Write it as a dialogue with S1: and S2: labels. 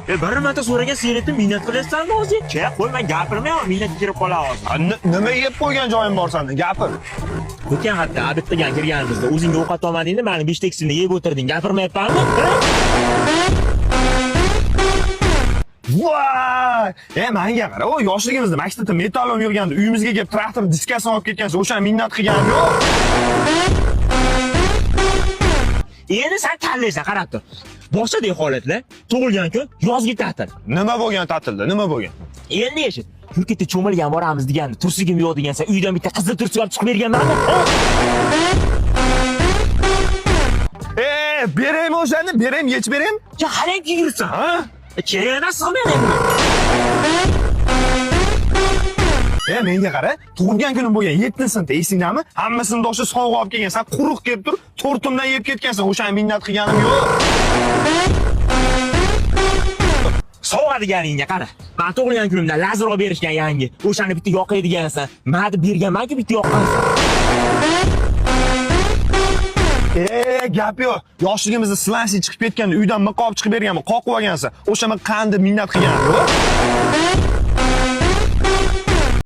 S1: Bir marta so'ragan sigaretni minnat qilyapsanmi o'zi? Che, qo'y, men gapirmayman, minnatga kirib qolaman hozir.
S2: Nima yeb qo'ygan joyim bor senda? Gapir.
S1: O'tgan hafta обед qilgan kirganimizda o'zingga ovqat olmadingda, mani bifshteksini yeb o'tirding. Gapirmayapmanmi?
S2: Voy! Menga qara, o yoshligimizda maktabda metallom yig'ganda uyimizga kelib traktor diskasini olib ketgansan, o'shani minnat qilganim yo'q.
S1: Endi sen tanlaysan, qarab tur. Boshqadek holatlar, tug'ilgan kun, yozgi ta'til.
S2: Nima bo'lgan ta'tilda? Nima bo'lgan?
S1: Endi eshit. Yurketda cho'milgan boramiz deganda, tursigim yo'q degansan, uydan bitta qizil tursik olib chiqib berganmanmi?
S2: Beraymi o'shani? Beraymi, yechib beraymi?
S1: Ya halang yursan.
S2: Ha?
S1: Kerak emas men endi.
S2: Menga qara, tug'ilgan kunim bo'lgan 7-sinfda esingdami? Hamma sinfdoshi sovg'a olib kelgan, sen quruq kelib turib, tortimdan yeb ketgansan, o'shani minnat qilganim yo'q.
S1: Sovg'a deganingga qara. Men tug'ilgan kunimda lazer olib berishgan yangi. O'shani bitta yoqay degansan. Men deb berganman-ku bitta yoqqansan.
S2: Gap yo'q. Yoshligimizda slansi chiqib ketganda uydan miqob chiqib berganman, qoqib olgansan. O'sha men qanday minnat qilganim yo'q.